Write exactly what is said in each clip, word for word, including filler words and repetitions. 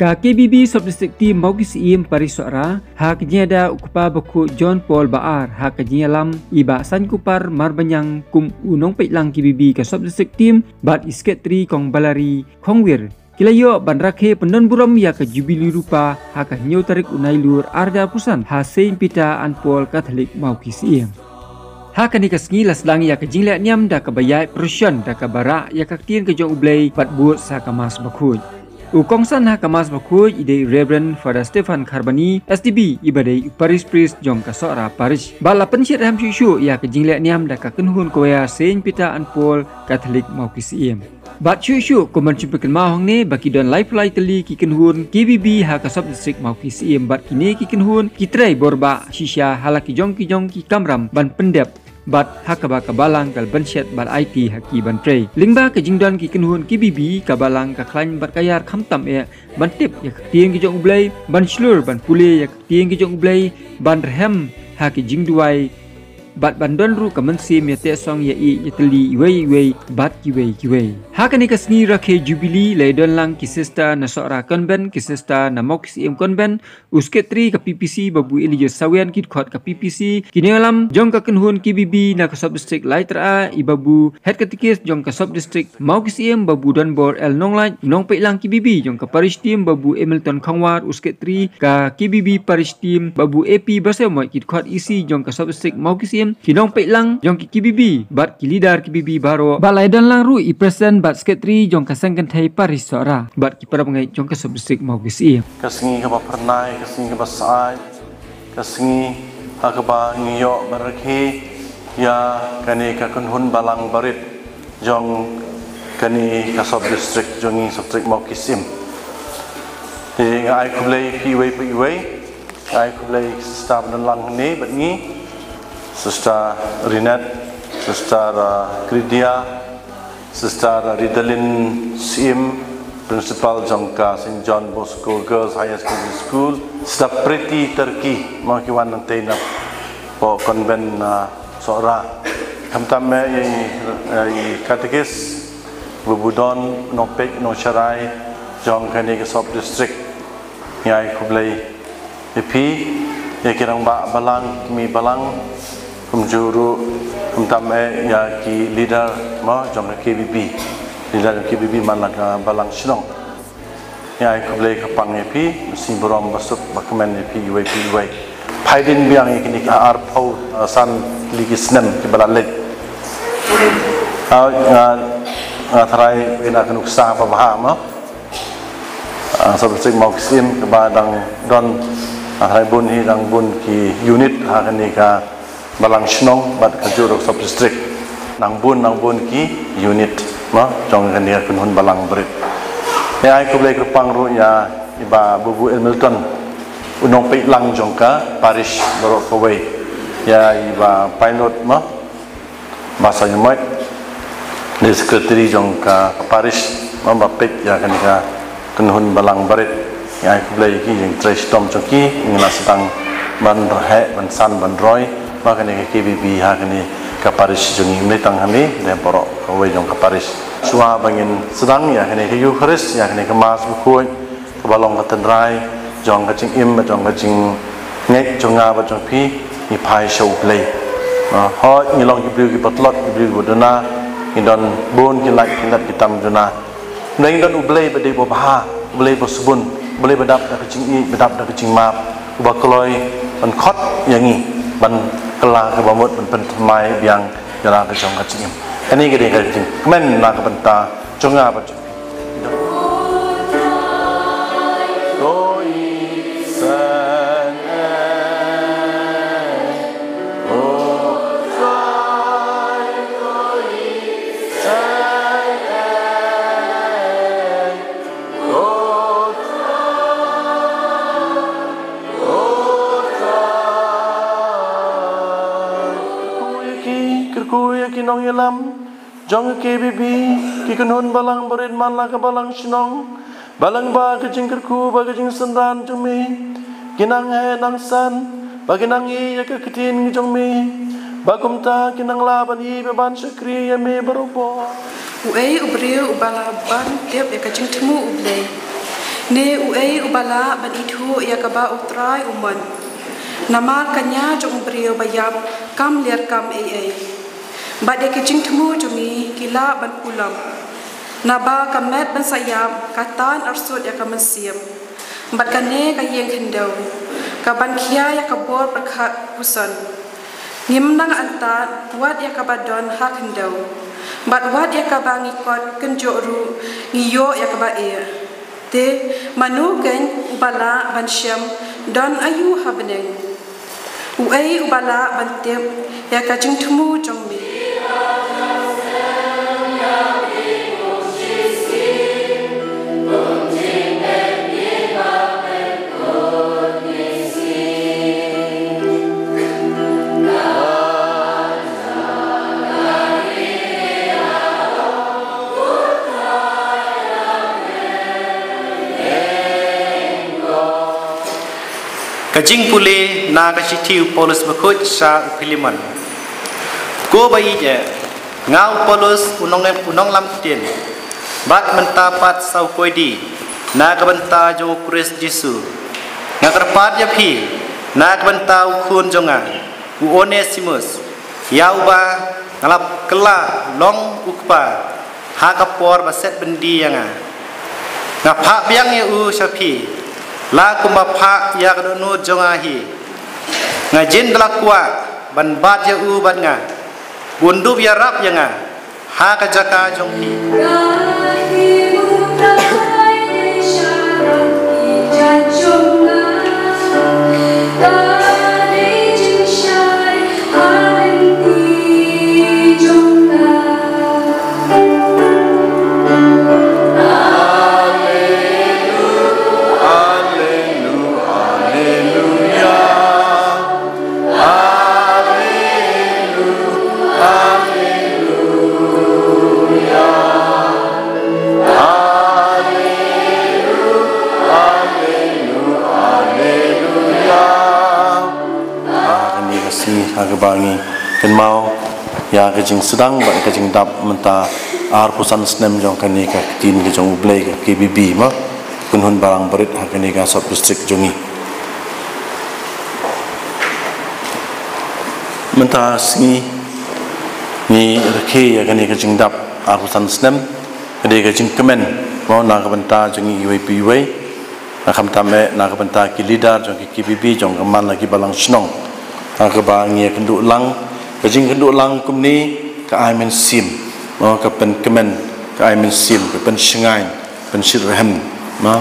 Ka K B B Sub District Team Mawki Syiem Parish Sohra, ha ka jingïada u Kpa Bakhuid John Paul Baar, ha ka jingïalam i Bah Sankupar Marbaniang kum u nongpeitlang K B B ka Sub District Team, bad i Secretary Kong Balari Khongwir. Ki la ïoh ban rakhe pyndonburom ïa ka Jubili Rupa ha ka hynñiew tarik u Nailur arhajar arphew san ha Saint Peter and Paul Catholic Mawki Syiem. Ha kane ka sngi la sdang ïa ka jingleh niam da kaba ïaid procession da kaba rah ïa ka ktien ka jong U Blei bad bud sa ka Mass Bakhuid. U kongsan ha ka Mass Bakhuid i dei Reverend Father Stephen Kharbani, S D B, i ba dei u Parish Priest jong ka Sohra Parish. Bad la pynshit rhem shuh shuh ïa ka jingleh niam da ka kynhun choir Saint Peter and Paul Catholic Mawki Syiem. Bad shuh shuh kum ban shu pynkynmaw hangne ba ki don laiphew lai tylli ki kynhun K B B ha ka Sub District Mawki Syiem, bad kine ki kynhun ki trei bor bah shisha ha la ki jong ki jong ki kamram ban pyndep, bad ha kaba ka balang ka la pynshit bad aiti ha ki ban trei. Lyngba ka jingdon ki kynhun K B B, ka balang ka khlaiñ bad ka ïar khamtam eh ban tip ïa ka ktien ka jong U Blei, ban shlur ban pule ïa ka ktien ka jong U Blei, ban rhem ha ki jingduwai, bad ban don ruh ka mynsiem ïatehsong ïaieit ïatylli iwei iwei bad kiwei kiwei. Ha kane ka sngi rakhe Jubili la ïadon lang ki sister na Sohra Convent, ki sister na Mawki Syiem Convent, u Secretary ka P P C Babu Elijah Sawian, ki dkhot ka P P C, ki nongïalam jong ka kynhun K B B na ka Sub District Laittyra, i Babu Head Catechist jong ka Sub District Mawki Syiem Babu Donbor L Nonglait, nongpeitlang K B B jong ka Parish Team Babu Hamilton Khongwar, u Secretary ka K B B Parish Team Babu A P Basaiawmoit, ki dkhot E C jong ka Sub District Mawki Syiem, ki nongpeitlang jong ki K B B bad ki leader K B B baroh. Bad la ïadon lang ruh i President bad Secretary jong ka Seng Kynthei Parish Sohra bad ki parabangeit jong ka Sub District Mawki Syiem. Ka sngi kaba phyrnai, ka sngi kaba syaid, ka sngi ha kaba ngi ïoh ban rakhe ïa kane ka kynhun balang barit jong kane ka Sub District jong ngi, Sub District Mawki Syiem. Te nga ai khublei ïa phi iwei pa iwei. Nga ai khublei ïa ki sister ba don lang hangne bad ngi, Sister Rinet, Sister, uh, Kridia, Sister Ridalin Syiem, Principal jong ka Saint John Bosco Girls Higher Secondary School, Sister Pretty Turkey, ma ki wan nangtei napoh convent na Sohra. Khamtam eh ïa i, ïa i Catechist, Babu Don, nongpeit nongsharai jong kane ka Sub District. Ngi ai khublei ïa phi, ïa ki rangbah balang, ki mei balang, kumjuh ruh khamtam eh ïa ki leader mo jong ka K B B, leader jong K B B man la ka balang shnong. Ngi ai khublei kyrpang ïa phi, mynsiem burom basuk bakmen ïa phi iwei pa iwei. Phai dien biang ïa kine ki arphew, ah, san tylli ki snem kiba la leit. Ah, nga, nga tharai ïa kane ka nuksa babha mo. Ah, Sub District Mawki Syiem kaba dang don, ah, tharai bun hi dang bun ki unit ha kane ka balang shnong bad kajuh ruh Sub District. Nang bun, nang bun ki unit mo jong kane ka kynhun balang barit. Ngi ai khublei kyrpang ruh ïa i Bah Babu Hamilton, u nongpeitlang jong ka parish baroh kawei. Ïa i Bah Pilot mo, Basaiawmoit, dei secretary jong ka parish, mo, ba peit ïa kane ka kynhun balang barit. Ngi ai khublei ïa ki, ïa ki trei shitom jong ki, ngi la sdang ban rheh, ban san, ban roi ba kane ka K B B ha kane ka parish jong ngi, ym dei tang hangne, dei baroh kawei jong ka parish. Shuwa ba ngin sdang ïa kane ka Eucharist, ïa kane ka Mass Bakhuid, kaba long ka tynrai jong ka jingim bad jong ka jingngeit jong nga bad jong phi, ngi phai sha U Blei. Ah, hooid, ngi long ki briew kiba tlot, ki briew kiba duna, ngi don bun ki lait ki let ki tam duna. Hynrei ngi don U Blei ba dei uba bha, U Blei ba sbun, U Blei ba dap da ka jingïeit, ba dap da ka jingmap, uba kloi ban khot ïa ngi ban kylla kaba mut, ban pynthymmai biang ïa la ka jong ka jingim. Kane ka dei ka jingkmen na ka bynta jong nga bad jong phi. Kyrkhu ïa ki, kyrkhu ïa ki nongïalam jong ka K B B, ki kynhun balang barit man la ka balang shnong, ba lyngba ka jingkyrkhu bad ka jingsynran jong me, ki nang heh nang san, ba ki nang ïeit ïa ka ktien jong me, ba kumta ki nang lah ban ïeit bad ban shakri ïa me baroh por. Uei u briew uba lah ban tip ïa ka jingthmu U Blei? Ne uei uba lah ban ithuh ïa kaba U Trai u mon? Namar ka nia jong u briew ba ïap kam ler kam ei ei. Bad ïa ki jingthmu jong ngi ki lah ban pulom. Naba ka met ban sa ïap ka tan arsut ïa ka mynsiem. Bad kane ka ïing khyndew ka ban khia ïa ka bor pyrkhat puson. Ngim nang antad wat ïa kaba don ha khyndew. Bad wat ïa kaba ngi kot kynjoh ruh ngi ïoh ïa kaba eh. Te mano keiñ uba lah ban shem don aïu ha bneng? Uei uba lah ban tip ïa ka jingthmu jong me? Ka jingpule na ka shithi u Paulus bakhuid sha u Philemon. Ko ba ïeit eh, nga u Paulus u nong u nonglam ktien, bad mynta pat sa u koidi na ka bynta jong u Khrist Jisu. Nga kyrpad ïa phi na ka bynta u khun jong nga u Onesimus, ïa uba nga la kylla long u kpa ha ka por ba set byndi ïa nga. Nga phah biang ïa u sha phi la kumba phah ïa ka dohnud jong nga hi. Nga jin da la kwah ban bat ïa u bad nga, un dup ïarap ïa nga ha ka jaka jong phi. Kane ka sngi ha kaba ngi kynmaw ïa ka jingsdang bad ka jingdap mynta arphew san snem jong kane ka ktien ka jong U Blei ka K B B, ma kynhun balang barit ha kane ka sub district jong ngi. Mynta sngi ngi rakhe ïa kane ka jingdap arphew san snem. Ka dei ka jingkmen mo na ka bynta jong ngi iwei pa iwei. Nga khamtam eh na ka bynta ki leader jong ki K B B jong ka man la ki balang shnong. Ha kaba ngi ïakynduh lang, ka jingkynduh lang kumne ka ai mynsiem, mo, ka pynkmen, ka ai mynsiem, ka pynshngaiñ, pynshit rhem, mo,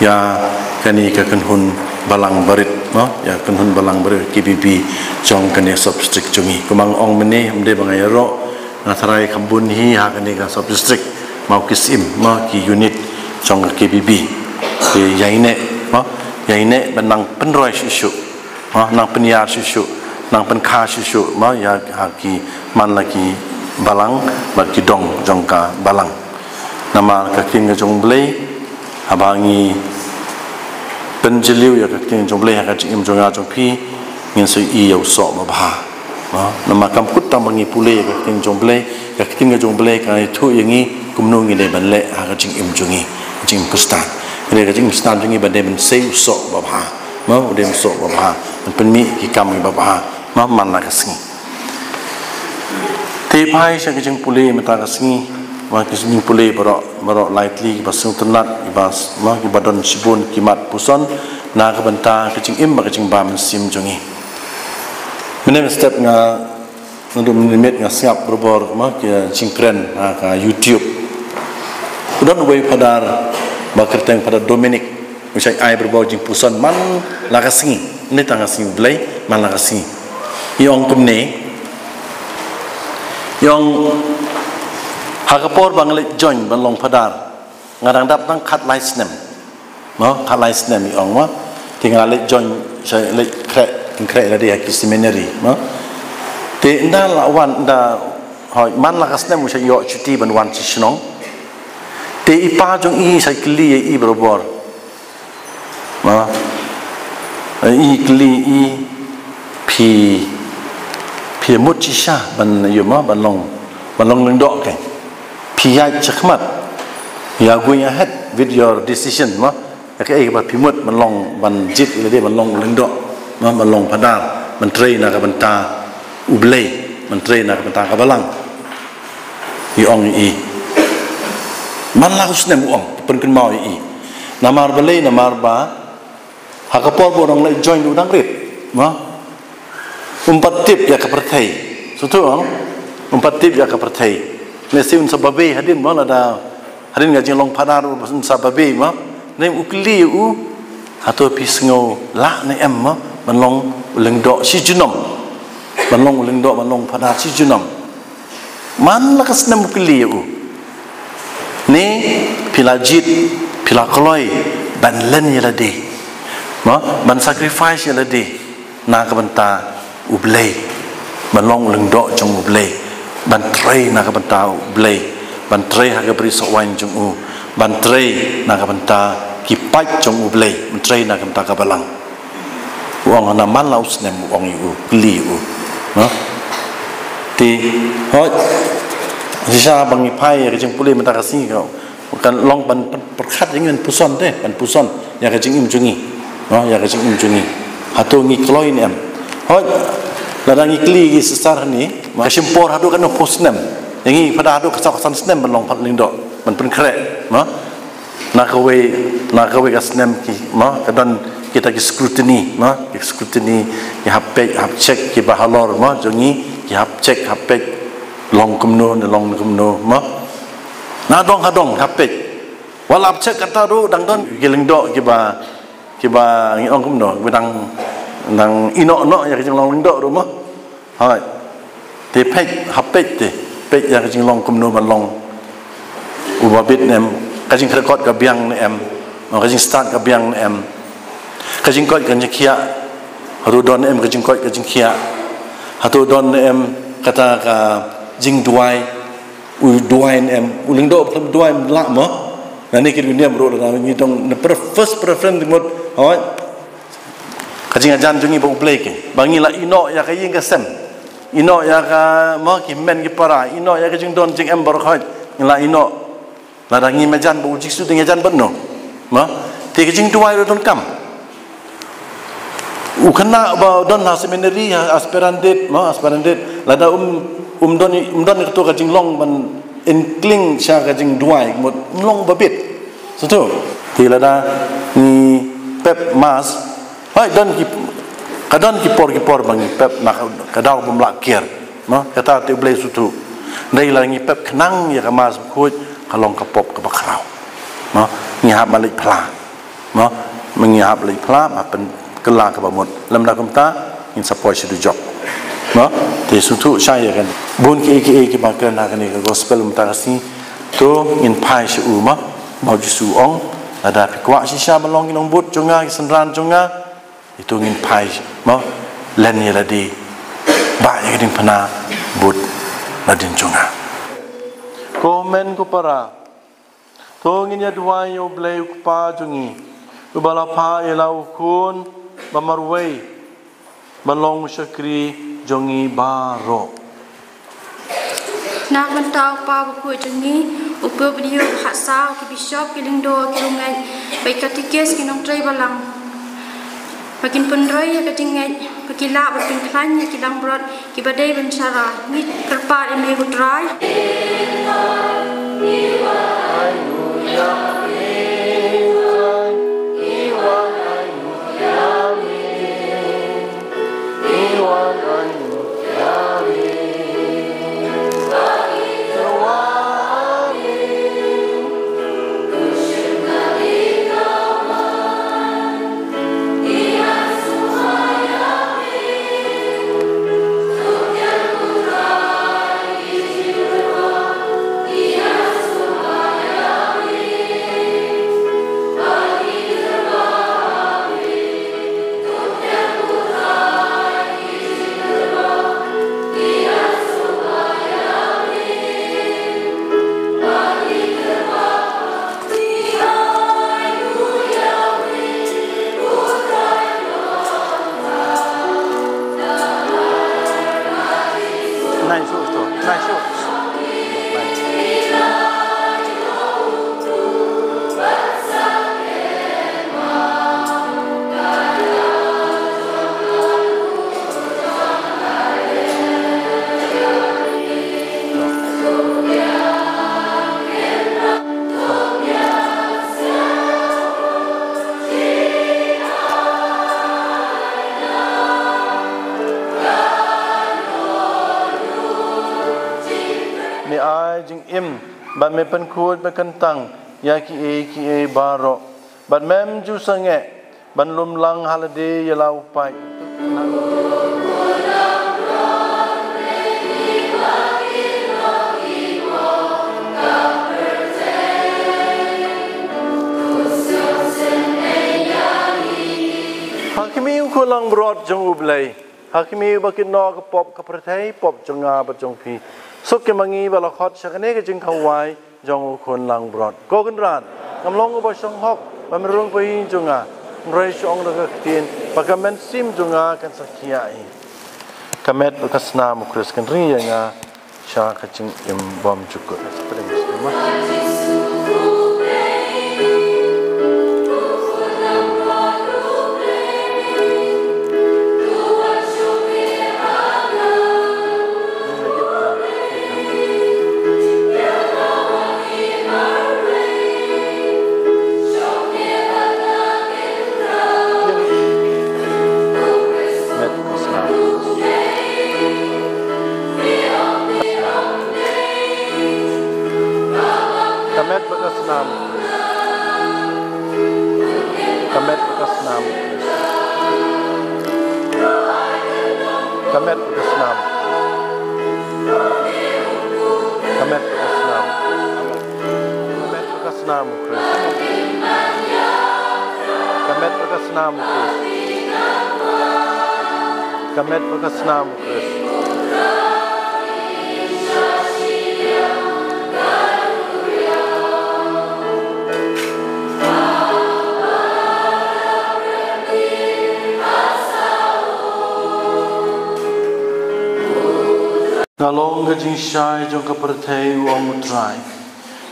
ïa kane ka kynhun balang barit, mo, ïa kynhun balang barit K B B jong kane sub district jong ngi. Kumba nga ong mynne, ym dei ba nga ïaroh, nga tharai kham bun hi ha kane ka sub district, mo, ki syiem, mo, ki unit jong ka K B B. Te ïaineh, mo, ïaineh ban nang pynroi shuh shuh. Ha, nang pynïar shuh shuh, nang pynkha shuh shuh, mo, ïa ha ki man la ki balang bad ki dong jong ka balang. Namar ka ktien ka jong U Blei, haba ngi pynjylliew ïa ka ktien jong U Blei ha ka jingim jong nga jong phi, ngin sa ïohi ïa u soh babha. Mo, namar kam kut tang ba ngi pule ïa ka ktien jong U Blei, ka ktien ka jong U Blei ka ïathuh ïa ngi kumno ngi dei ban leh ha ka jingim jong ngi, ka jingim Khristan. Ka dei ka jingim Khristan jong ngi ba dei ban sei u soh babha. Mo, u dei u soh babha, ban pynmih ki kam kiba bha, mo, man la ka sngi. Te phai sha ka jingpule mynta ka sngi, mo, ka jingpule baroh, baroh lai tylli, kiba sngewtynnat, kiba, mo, kiba don shibun ki mat puson na ka bynta ka jingim bad ka jingbam mynsiem jong ngi. Mynne mynstep nga Naduh mynmiet nga sngap barabor, mo, ki jingkren ha ka YouTube. U don uwei u Phadar ba kyrteng Phadar Dominic, u shait ai barabor jingpuson man la ka sngi. Ym tang ka sngi U Blei, man la ka sngi. I ong kumne. I ong, ha ka por ba nga leit join ban long Phadar, nga dang dap tang khatlai snem. Mo, khatlai snem, i ong, mo. Te nga leit join, sa leit khreh, khreh lade ha ki seminary, mo. Te ynda la wan, ynda, hooid, man la ka snem u sa ïoh shuti ban wan sha shnong. Te i pa jong i sa kylli ïa i barabor. Mo. I kylli i, phi, phi mut shisha ban, ïa, mo, ban long, ban long lyngdoh, keiñ. Phi ïaid shakhmat. You are going ahead with your decision, mo. Ïa kaei ba phi mut ban long, ban jied ïa lade ban long u lyngdoh, ma, ban long phadar, ban trei na ka bynta U Blei, ban trei na ka bynta ka balang. I ong i. Man la u snem u ong, pynkynmaw i. Namar balei, namar ba ha ka por ba u dang leit join u dang rit, ma. Um pat tip ïa ka pyrthei. Sngewthuh, ong? Um pat tip ïa ka pyrthei. Lehse un sa babe hadien, ma, lada hadien ka jinglong phadar un sa babe, ma. Ne u kylli u, hato phi sngew lah ne em, ma, ban long u lyngdoh shi junom. Ban long u lyngdoh, ban long phadar shi junom. Man la ka snem u kylli ïa u. Ne phi la jied, phi la kloi ban len ïa lade. Ma, ban sacrifice ïa lade na ka bynta U Blei. Ban long u lyngdoh jong U Blei. Ban trei na ka bynta U Blei. Ban trei ha ka brisoh waiñ jong u. Ban trei na ka bynta ki paid jong U Blei. Ban trei na ka bynta ka balang. U ong na man la u snem u ong ïa u, kylli ïa u. Ha? Te, hooid. Shisha ba ngi phai ïa ka jingpule mynta ka sngi ka. Kan long ban pyrkhat ïa ngi ban puson te, ban puson ïa ka jingim jong ngi. Ha, ïa ka jingim jong ngi. Hato ngi kloi ne em. Hooid. Lada ngi kylli ki sister hangne, ka shim por haduh katno phew snem. Ïa ngi pat haduh ka saw ka san snem ban long phadar lyngdoh, ban pynkhreh. Ha? Na kawei, na kawei ka snem ki, ma, ka don kita ki scrutiny, ma, ki scrutiny, ki hap peit, hap check kiba halor, ma, jong ngi, ki hap check, hap peit, long kumno, ne long kumno, ma. Na dong ha dong, hap peit. Wat la hap check kata ruh, dang don ki lyngdoh kiba, kiba ngi ong kumno, kiba dang, dang ïehnoh noh ïa ka jinglong lyngdoh ruh, ma. Hooid. Te peit, hap peit te. Peit ïa ka jinglong kumno ban long uba bit ne em, ka jingkyrkot ka biang ne em, ka jingstad ka biang ne em. Ka jingkoit ka jingkhiah. Hato don ne em ka jingkoit ka jingkhiah. Hato don ne em kata ka jingduwai. U duwai ne em, u lyngdoh u duwai em lah mo. Nangne ki dei u niam ruh lada ngi dang ne pre-, first preference mut. Hooid. Ka jingïajan jong ngi bad U Blei kein. Ba ngi la ïehnoh ïa ka ïing ka sem. Ïehnoh ïa ka, mo, ki hynmen ki para. Ïehnoh ïa ka jingdon jingem baroh khoit. Ngi la ïehnoh. Lada ngim ïajan bad U Jisu te ngin ïajan bad no. Mo? Te ka jingduwai ruh donkam. U khynnah ba don ha seminary, ha aspirandate, mo, aspirandate. Lada um, um don, um don kato ka jinglong ban inkling sha ka jingduwai, mut, um long ba bit. Sngewthuh. Te lada ngi pep mass, hooid, don ki, ka don ki por ki por ba ngi pep na ka, ka daw bym lah kiar. Mo, kata te U Blei sngewthuh. Hynrei lada ngi pep khnang ïa ka mass bakhuid, ka long ka pop kaba khraw. Mo, ngi hap ban leit phla. Mo, ngi hap leit phla, hap pynkylla kaba mut. Lymda kumta, ngin sa poi sha dujok. Mo, te sngewthuh shai ïa kane. Bun kiei kiei kiba kren ha kane ka gospel mynta ka sngi. To ngin phai sha u, mo. Ba U Jisu u ong, lada phi kwah shisha ban long ki nongbud jong nga, ki synran jong nga. Ito ngin phai, mo. Len ïa lade. Bah ïa ka diengphna bud nadien jong nga. Ko hynmen ko para. To ngin ïa duwai ïa U Blei U Kpa jong ngi. Uba la phah ïa la u Khun ba marwei. Ba long u shakri jong ngi baroh. Na ka bynta U Kpa Bakhuid jong ngi, U Pope Leo ba khatsaw, ki bishop, ki lyngdoh, ki riewngeit, bad ki katikis, ki nongtrei balang. Ba kin pynroi ïa ka jingngeit, ba ki lah ban pynkhlaiñ ïa ki langbrot, kiba dei ban shara, ngi kyrpad ïa me ko Trai. Nice, nice. Me ai jingim bad me pynkhuid, me kyntang ïa kiei kiei baroh, bad mem ju sangeh ban lum lang ha lade ïa la u paid. Ha khmih, U Khun langbrot jong U Blei. Ha khmih, uba kit noh ka pop ka pyrthei, pop jong nga bad jong phi. Suk ïa ma ngi ba la khot sha kane ka jingkhawai jong U Khun langbrot. Ko Kynrad, ngam long uba shong hok ba men rung pyrshah jong nga, hynrei shu ong da ka ktien, ba ka mynsiem jong nga kan sa khia hi. Ka met bad ka snam U Khrist kan ri ïa nga sha ka jingim bymjukut. Ka met bad ka snam. Ka met bad ka snam. Ka met bad ka snam. Ka met bad ka snam. Ka met bad ka snam, Khrist. Ka met bad ka snam, Khrist. Ka met bad ka snam, Khrist. Nga long ka jingshai jong ka pyrthei, u ong U Trai.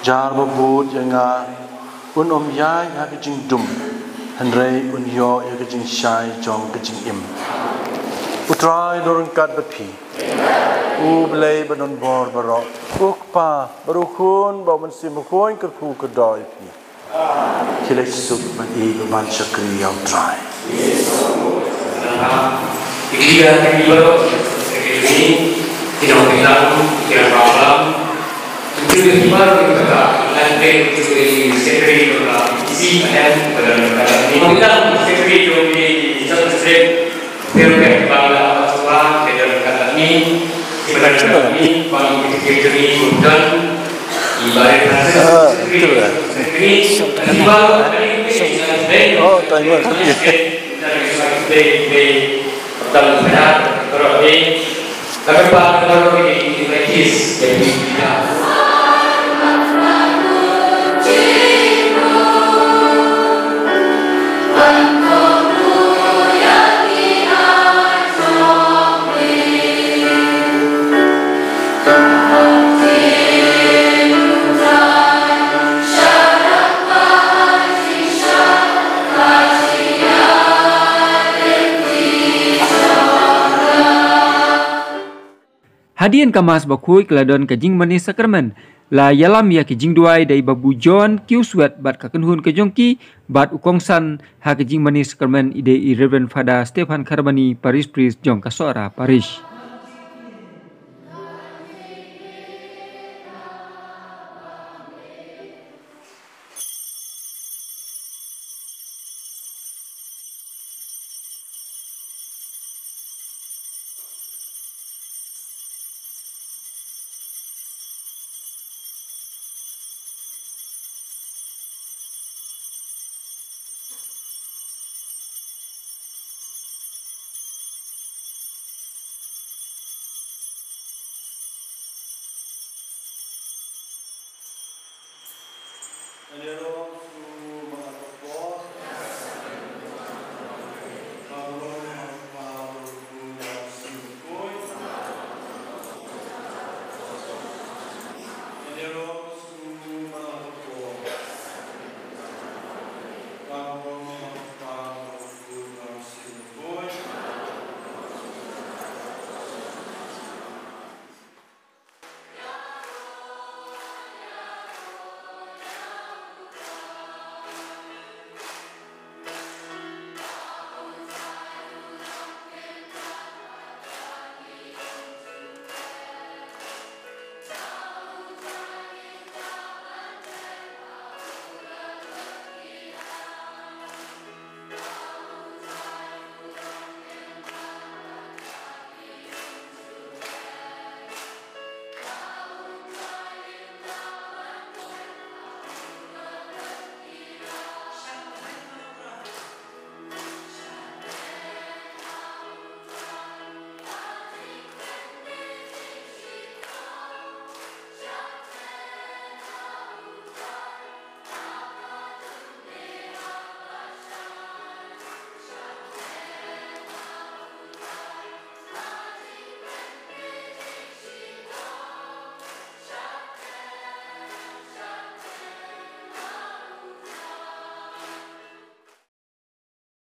Jar ba bud ïa nga un ym ïaid ha ka jingdum, hynrei un ïoh ïa ka jingshai jong ka jingim. U Trai un ryngkat bad phi. U Blei ba don bor baroh, U Kpa bad U Khun bad U Mynsiem Bakhuid, kyrkhu kyrdoh ïa phi. Khie leit suk ban ïeit bad ban shakri ïa U Trai. Ah, betul lah. Oh, timer. Hadien ka Mass bakhuid ka la don ka jingmane sakramen. La ïalam ïa ki jingduwai da i Babu John Kiuswet bad ka kynhun ka jong ki, bad u kongsan ha ka jingmane sakramen i dei i Reverend Father Stephan Kharbani, Parish Priest jong ka Sohra Parish.